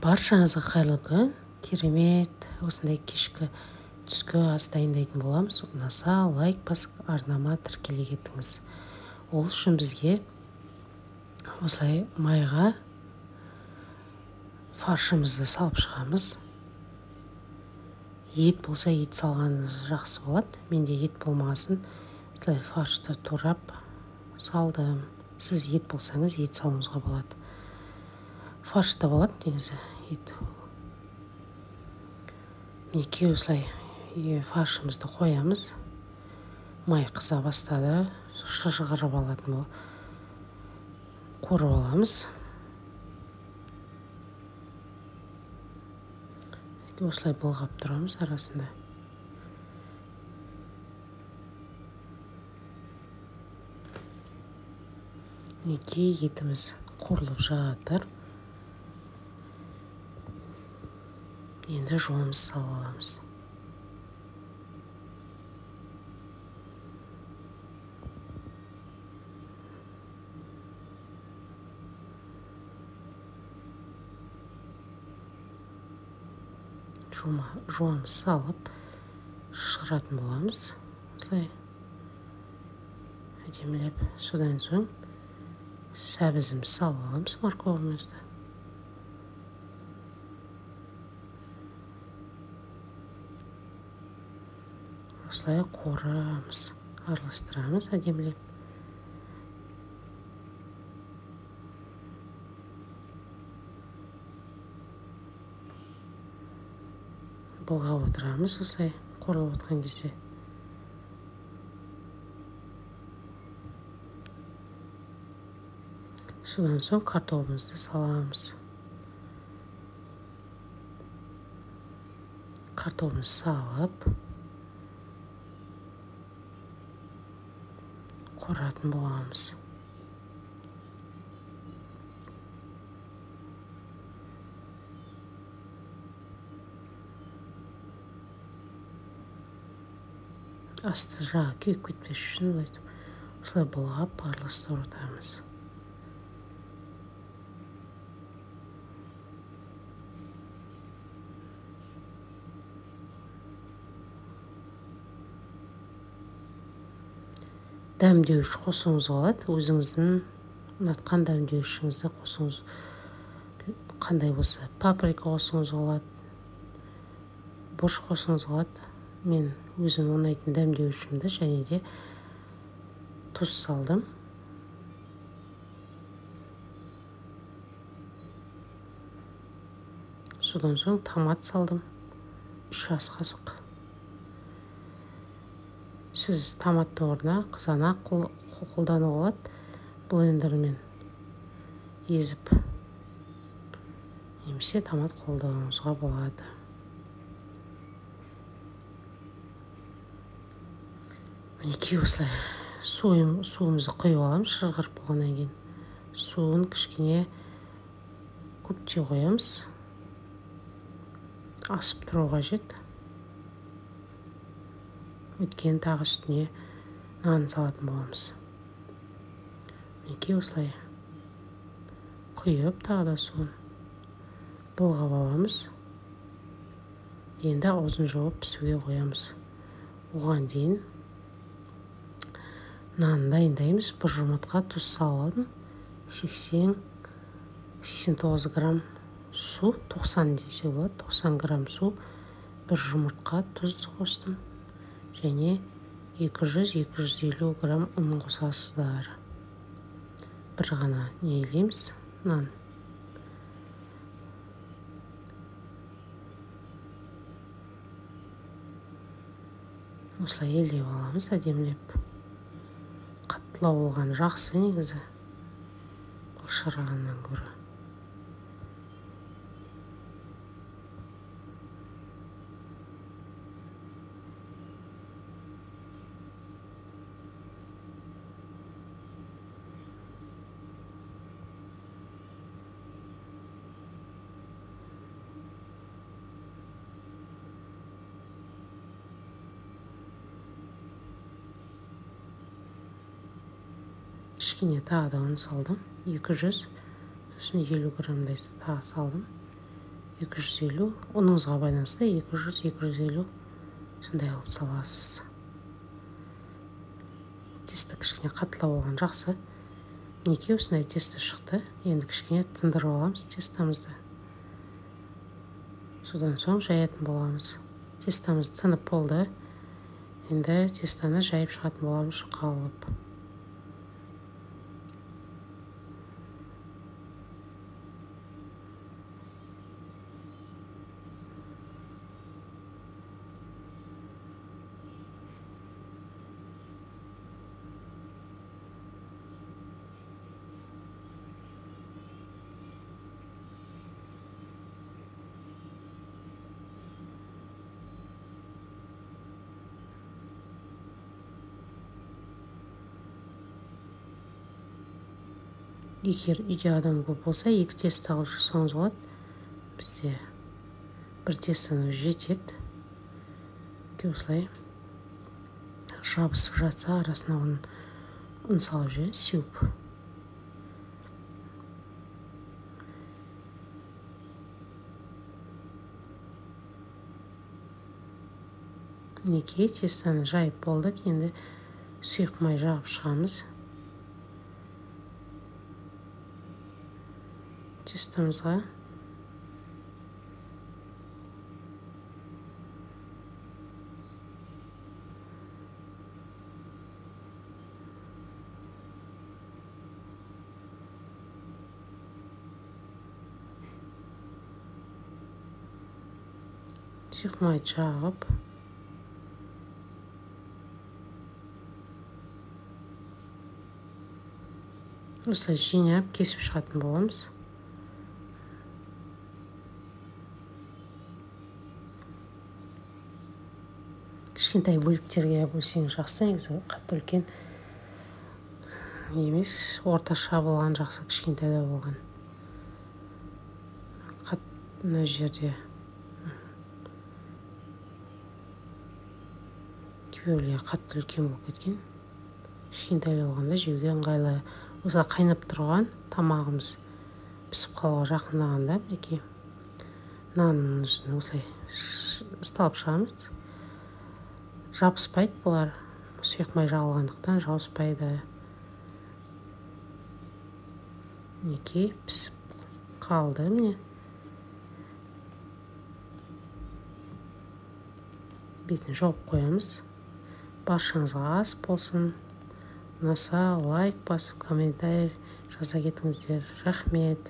Баршаңызға қайырлы күн. Керемет осындай кешкі түскі ас дайындайтын боламыз. Ұнаса лайк басып арнама тіркеле кетіңіз. Ол үшін бізге осылай майға фаршымызды салып шығамыз. Ет болса ет салғаныңыз жақсы болады. Менде ет болмасын, осылай фаршты турап салдым. Сіз ет болсаңыз ет салуыңызға болады. Фарш та болады негізі ет. Мінекей осылай фаршымызды қоямыз. Май қыза бастады. Шыжғырып алатын қуырып аламыз. Осылай былғап тұрамыз арасында. Мінекей етіміз қуырылып жатыр. Енді жуамыз салып аламыз. Жуамыз салып шыжғыратын боламыз. Осылай әдемілеп. Содан соң сәбізімізді салып аламыз, морковымызды. Осылай қуырамыз, араластырамыз әдемілеп. Былғап отырамыз осылай қуырылып отқан кезде. Содан соң картобымызды саламыз. Картобымызды салып қуыратын боламыз. Асты жағы күйіп кетпес үшін осылай былғап араластырып отырамыз. Дәмдеуіш қосуыңызға болады. Өзіңіздің ұнатқан дәмдеуішіңізді қосуыңыз, қандай болса, паприка қосуыңызға болады, бұрыш қосуыңызға болады. Мен өзім ұнайтын дәмдеуішімді және де тұз салдым. Содан соң томат салдым. 3 ас қасық. Сіз томаттың орнына қызанақ қолдануға болады. Блендермен езіп немесе томат қолдануыңызға болады. Мінекей осылай суымызды құйып аламыз. Шыжғырып болғаннан кейін суын кішкене көптеу қоямыз. Асып тұру қажет. Өйткені тағы үстіне нан салатын боламыз. Мінекей осылай құйып тағы да суын былғап аламыз. Енді аузын жауып пісуге қоямыз. Оған дейін нан дайындаймыз. Бір жұмыртқа тұз салып алдым. 89 грамм су, 90 десе болады, 90 грамм су, бір жұмыртқа тұз қостым. Және 200-250 грамм ұн қосасыздар. Бір ғана нейлейміз нан. Осылай елеп аламыз әдемілеп. Қаттылау болған жақсы негізі, былшырағаннан гөрі. Кішкене тағы да ұн салдым. 200, сосын 50 граммдай тағы салдым. 250, ұныңызға байланысты 200-250 сондай алып саласыз. Тесто кішкене қаттылау болған жақсы. Мінекей осындай тесто шықты. Енді кішкене тындырып аламыз тестомызды. Содан соң жаятын боламыз. Тестомыз тынып болды. Енді тестоны жайып шығатын боламыз жұқа қылып. Егер үйде адам көп болса, 2 тесто алып жасауыңыз болады. Бізде бір тестоның жетеді. Осылай жабысып жатса, арасына ұн салып жіберіңіз, сеуіп. Мінекей тестоны жайып болдық. Енді сұйық май жағып шығамыз. Тестомызға сұйық май жағып, осылай жинап кесіп шығатын боламыз. Кішкентай бөліктерге бөлсеңіз жақсы, негізі қатты үлкен емес, орташа болған жақсы, кішкентайлау болған. Мына жерде кейбіреулер қатты үлкен болып кеткен. Кішкентайлау болғанда жеуге ыңғайлы. Осылай қайнап тұрған тамағымыз пісіп қалуға жақындағанда, мінекей нанның үстіне осылай ұсталып шығамыз. Жабыспайды бұлар, сұйық май жағылғандықтан жабыспайды. Мінекей пісіп қалды міне. Бетін жауып қоямыз. Баршаңызға ас болсын. Ұнаса лайк басып, комментарий жаза кетіңіздер. Рахмет.